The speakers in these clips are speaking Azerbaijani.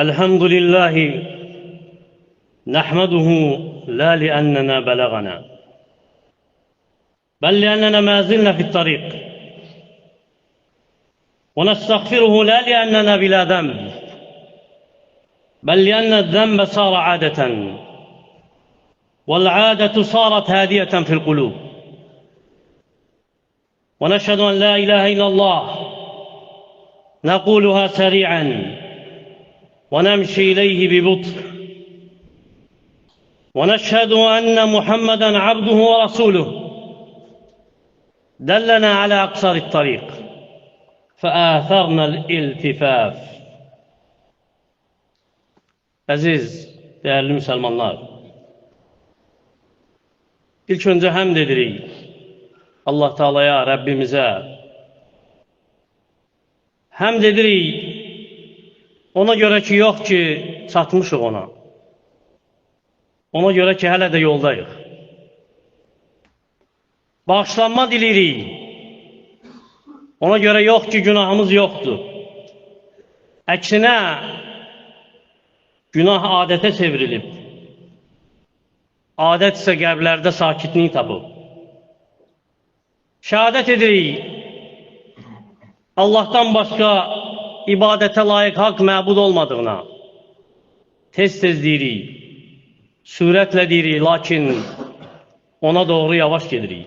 الحمد لله نحمده لا لأننا بلغنا بل لأننا ما زلنا في الطريق، ونستغفره لا لأننا بلا ذنب بل لأن الذنب صار عادة، والعادة صارت هادية في القلوب. ونشهد أن لا إله إلا الله، نقولها سريعا ونمشي إليه ببطء. ونشهد أن محمدا عبده ورسوله، دلنا على أقصر الطريق فآثرنا الالتفاف. Əziz, dəyərli müsəlmanlar, ilk öncə həmd edirik Allah Teala'ya, Rəbbimizə. Həmd edirik ona görə ki, yox ki, çatmışıq ona. Ona görə ki, hələ də yoldayıq. Bağışlanma diləyirik. Ona görə yox ki, günahımız yoxdur. Əksinə, günah adətə çevrilib. Adət isə qəlblərdə sakitlik tapıb. Şəhadət edirik, Allahdan başqa ibadətə layiq haqq məbud olmadığına. Tez-tez deyirik, sürətlə deyirik, lakin ona doğru yavaş gedirik.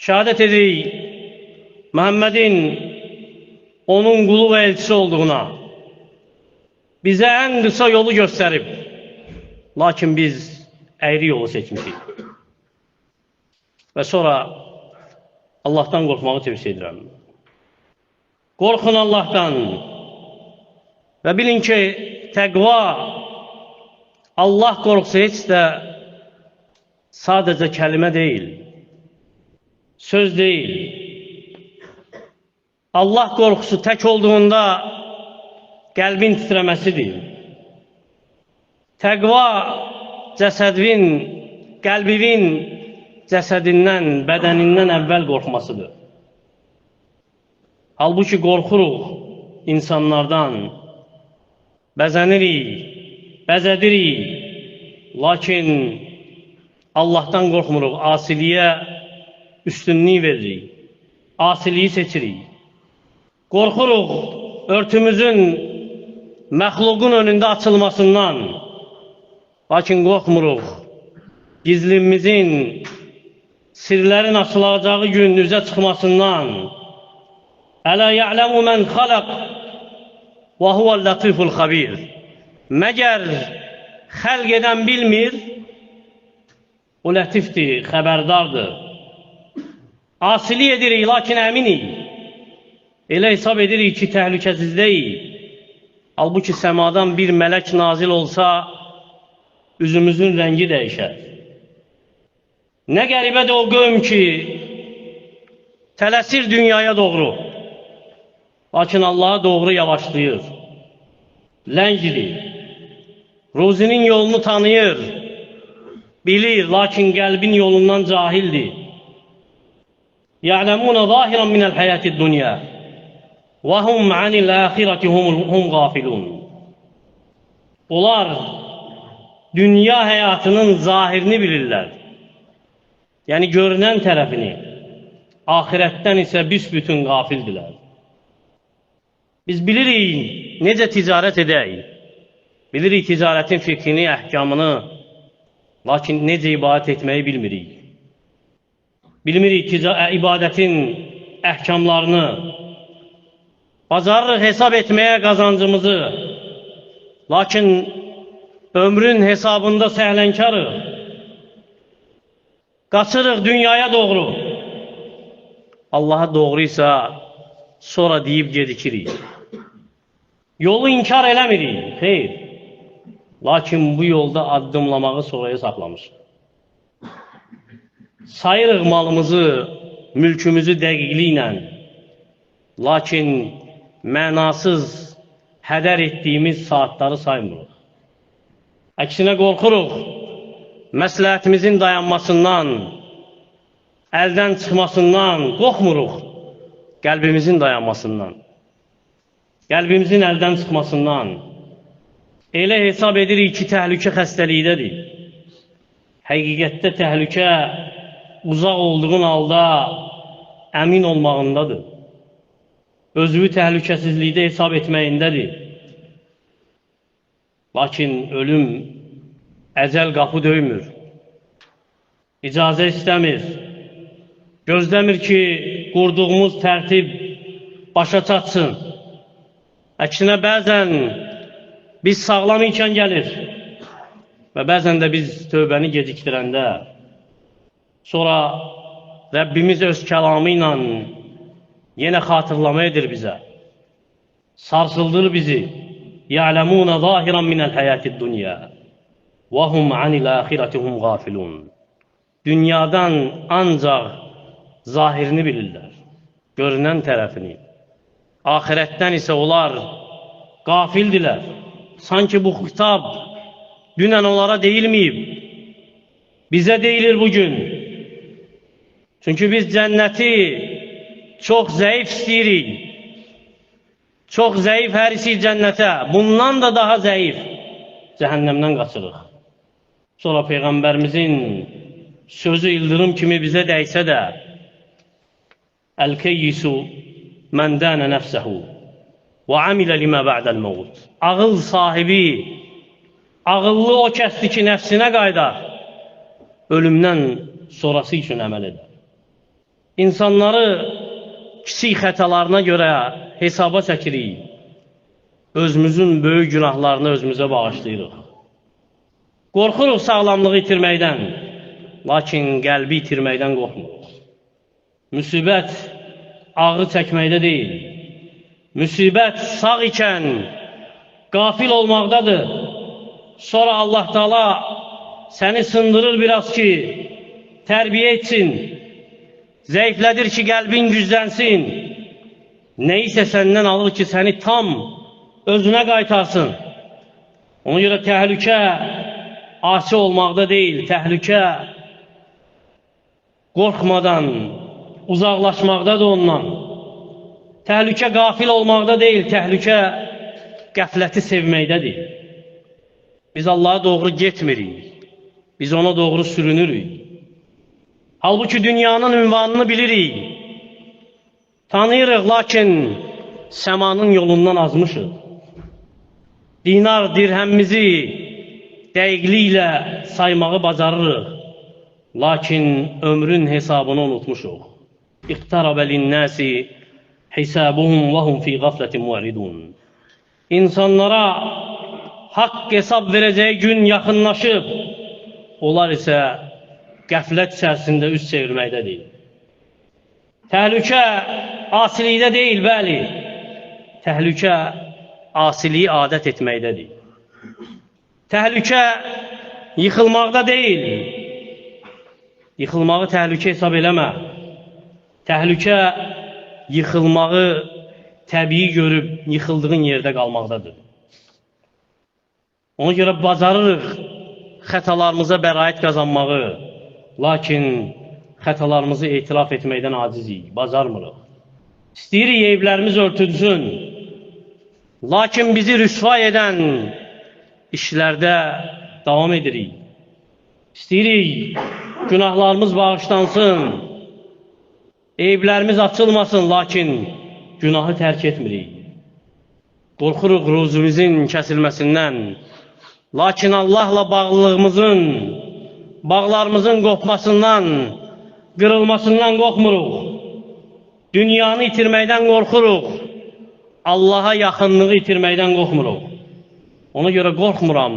Şəhadət edirik, Məhəmmədin onun qulu və elçisi olduğuna, bizə ən qısa yolu göstərib, lakin biz əyri yolu seçmişik. Və sonra Allahdan qorxmağı tövsiyə edirəm. Qorxun Allahdan və bilin ki, təqva, Allah qorxusu heç də sadəcə kəlmə deyil, söz deyil. Allah qorxusu tək olduğunda qəlbin titrəməsidir. Təqva cəsədin, qəlbinin cəsədindən, bədənindən əvvəl qorxmasıdır. Halbuki qorxuruq insanlardan, bəzənirik, bəzədirik, lakin Allahdan qorxmuruq, asiliyə üstünlük veririk, asiliyi seçirik. Qorxuruq örtümüzün məxluqun önündə açılmasından, lakin qorxmuruq gizlimizin, sirlərin açılacağı gün üzə çıxmasından. Ələ ya'ləmu mən xalaq və huvəl-lətiful xabir. Məgər xəlq edən bilmir, o lətifdir, xəbərdardır. Asili edirik, lakin əminik. Elə hesab edirik ki, təhlükəsizdəyik. Halbuki səmadan bir mələk nazil olsa, üzümüzün rəngi dəyişər. Nə qəribədir o qövm ki, tələsir dünyaya doğru, lakin Allaha doğru yavaşlayır, ləngdir, ruzinin yolunu tanıyır, bilir, lakin qəlbin yolundan cahildir. Ya'ləmuna zahiran minəl həyətid dünya və hum anil axirəti hum qafilun. Onlar dünya həyatının zahirini bilirlər. Yəni görünən tərəfini, axirətdən isə büsbütün qafildilər. Biz bilirik necə ticarət edək, bilirik ticarətin fiqhini, əhkamını, lakin necə ibadət etməyi bilmirik. Bilmirik ibadətin əhkamlarını, bacarırıq hesab etməyə qazancımızı, lakin ömrün hesabında səhlənkarıq. Qaçırıq dünyaya doğru. Allaha doğru isə sonra deyib gedikirik. Yolu inkar eləmirik, xeyr. Lakin bu yolda addımlamağı sonraya saxlamışıq. Sayırıq malımızı, mülkümüzü dəqiqliklə. Lakin mənasız hədər etdiyimiz saatları saymırıq. Əksinə qorxuruq məsləhətimizin dayanmasından, əldən çıxmasından qorxmuruq, qəlbimizin dayanmasından. Qəlbimizin əldən çıxmasından. Elə hesab edirik ki, təhlükə xəstəlikdədir. Həqiqətdə təhlükə uzaq olduğun halda əmin olmağındadır. Özünü təhlükəsizlikdə hesab etməyindədir. Lakin ölüm, əcəl qapı döymür. İcazə istəmir. Gözləmir ki, qurduğumuz tərtib başa çatsın. Əksinə bəzən biz sağlam ikən gəlir və bəzən də biz tövbəni gecikdirəndə sonra Rəbbimiz öz kəlamı ilə yenə xatırlama edir bizə. Sarsıldır bizi. Ya'lemûne zâhiran minel hayâtid dunyâ ve hum anil âxireti hum gâfilûn. Dünyadan ancaq zahirini bilirlər, görünən tərəfini. Axirətdən isə onlar qafildilər. Sanki bu xitab dünən onlara deyilməyib, bizə deyilir bugün. Çünki biz cənnəti çox zəif istəyirik. Çox zəif hərisik cənnətə, bundan da daha zəif cəhənnəmdən qaçırıq. Sonra Peyğəmbərimizin sözü ildırım kimi bizə dəysə də Əl-keyyisu mən dənə nəfsəhu və amilə limə bə'dəl məvd. Ağıl sahibi, ağıllı o kəsdir ki, nəfsinə qaydar, ölümdən sonrası üçün əməl edər. İnsanları kiçik xətalarına görə hesaba çəkirik, özümüzün böyük günahlarını özümüzə bağışlayırıq. Qorxuruq sağlamlığı itirməkdən, lakin qəlbi itirməkdən qorxmuruq. Müsibət ağrı çəkməkdə deyil, müsibət sağ ikən qafil olmaqdadır. Sonra Allah Teala səni sındırır biraz ki, tərbiyə etsin, zəiflədir ki, qəlbin güclənsin, nəyisə səndən alır ki, səni tam özünə qaytarsın. Ona görə təhlükə asi olmaqda deyil, təhlükə qorxmadan uzaqlaşmaqdadır ondan. Təhlükə qafil olmaqda deyil, təhlükə qəfləti sevməkdədir. Biz Allaha doğru getmirik, biz ona doğru sürünürük. Halbuki dünyanın ünvanını bilirik, tanıyırıq, lakin səmanın yolundan azmışıq. Dinar, dirhəmimizi dəqiqliklə saymağı bacarırıq, lakin ömrün hesabını unutmuşuq. İqtarabə linnəsi hisabuhum və hum fi qaflətin mu'ridun. İnsanlara haqq hesab verəcəyi gün yaxınlaşıb, onlar isə qəflət içərisində üz çevirməkdədir. Təhlükə asilikdə deyil, bəli, təhlükə asiliyi adət etməkdədir. Təhlükə yıxılmaqda deyil, yıxılmağı təhlükə hesab eləmə. Təhlükə yıxılmağı təbii görüb yıxıldığın yerdə qalmaqdadır. Ona görə bacarırıq xətalarımıza bəraət qazanmağı, lakin xətalarımızı etiraf etməkdən acizik, bacarmırıq. İstəyirik eyiblərimiz örtülsün, lakin bizi rüsva edən işlərdə davam edirik. İstəyirik günahlarımız bağışlansın, eyiblərimiz açılmasın, lakin günahı tərk etmirik. Qorxuruq ruzumuzun kəsilməsindən, lakin Allahla bağlılığımızın, bağlarımızın qopmasından, qırılmasından qorxmuruq. Dünyanı itirməkdən qorxuruq, Allaha yaxınlığı itirməkdən qorxmuruq. Ona görə qorxmuram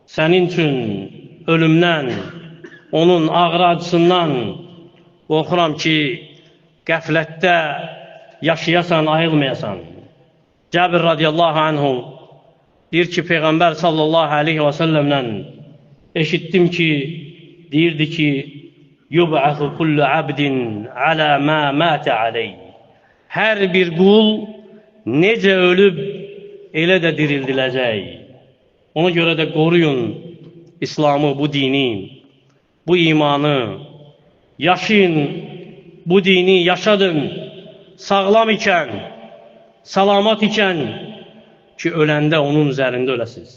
sənin üçün ölümdən, onun ağrı acısından. Qorxuram ki, qəflətdə yaşayasan, ayılmayasan. Cəbir radiyallahu anhu deyir ki, Peyğəmbər sallallahu aleyhi və səlləmlə eşitdim ki, deyirdi ki, yub'athu kullu abdin alə mə mətə aleyh. Hər bir qul necə ölüb, elə də dirildiləcək. Ona görə də qoruyun İslamı, bu dini, bu imanı. Yaşayın bu dini, yaşadın sağlam ikən. Salamat ikən ki, öləndə onun üzərində öləsiz.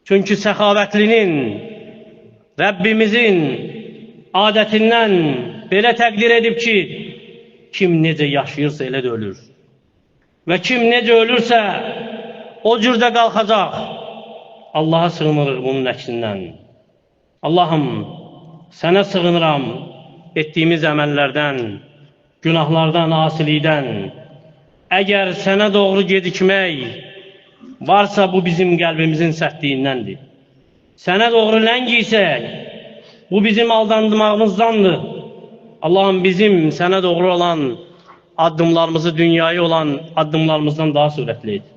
Çünki səxavətlinin, Rəbbimizin adətindən belə təqdir edib ki, kim necə yaşayırsa elə də ölür. Və kim necə ölürsə, o cür də qalxacaq. Allaha sığınırıq bunun əksindən. Allahım, sənə sığınıram etdiyimiz əməllərdən, günahlardan, asilikdən. Əgər sənə doğru gecikmək varsa, bu bizim qəlbimizin sərtliyindəndir. Sənə doğru ləng isək, bu bizim aldandırmağımızdandır. Allahım, bizim sənə doğru olan addımlarımızı dünyaya olan addımlarımızdan daha sürətli et.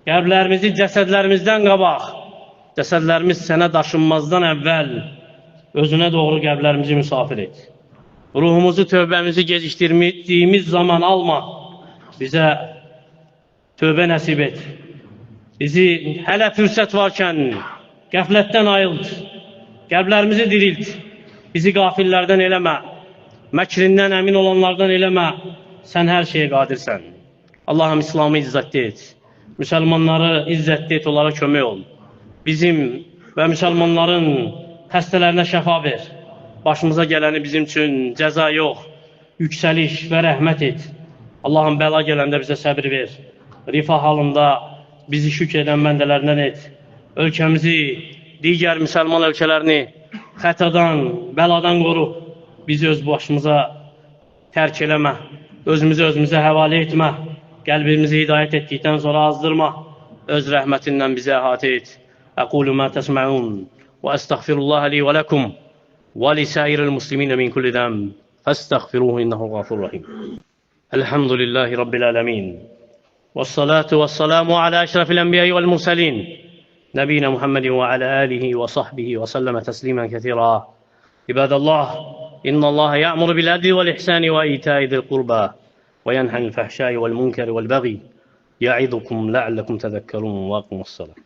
Qəlblərimizi cəsədlərimizdən qabaq, cəsədlərimiz sənə daşınmazdan əvvəl özünə doğru qəlblərimizi müsafir et. Ruhumuzu, tövbəmizi gecikdirdiyimiz zaman alma, bizə tövbə nəsib et. Bizi hələ fürsət varkən qəflətdən ayılt, qəlblərimizi dirilt, bizi qafillərdən eləmə, məkrindən əmin olanlardan eləmə, sən hər şeyə qadirsən. Allahım, İslamı izzətli et, müsəlmanları izzətli et, onlara kömək ol. Bizim və müsəlmanların xəstələrinə şəfa ver. Başımıza gələni bizim üçün cəza yox, yüksəliş və rəhmət et. Allahım, bəla gələndə bizə səbir ver. Rifah halında bizi şükr edən bəndələrindən et. Ölkəmizi, digər müsəlman ölkələrini xətadan, bəladan qoru. Bizi öz başımıza tərk eləmə. Özümüzü özümüzə həvalə etmə. Qəlbimizi hidayət etdikdən sonra azdırma. Öz rəhmətinlə bizi əhatə et. Əqulu mə təsməun və əstəğfirullah li və ləkum və lisairil muslimin min kulli zəm. Fəstəğfiruhu innehu gafurur rahim. Elhamdülillahi Rabbil alemin. Vessalatu vesselamu ala eşrefil enbiya'i vel murselin. Nebina Muhammedin ve ala alihi ve sahbihi ve selleme teslimen kethira. İbadallah, innallaha ya'muru bil adli vel ihsani ve ita'i zil kurba ve yenha anil fahşai vel munkeri vel baghi. Ya'idukum la'allakum tezekkerun ve aqimus salat.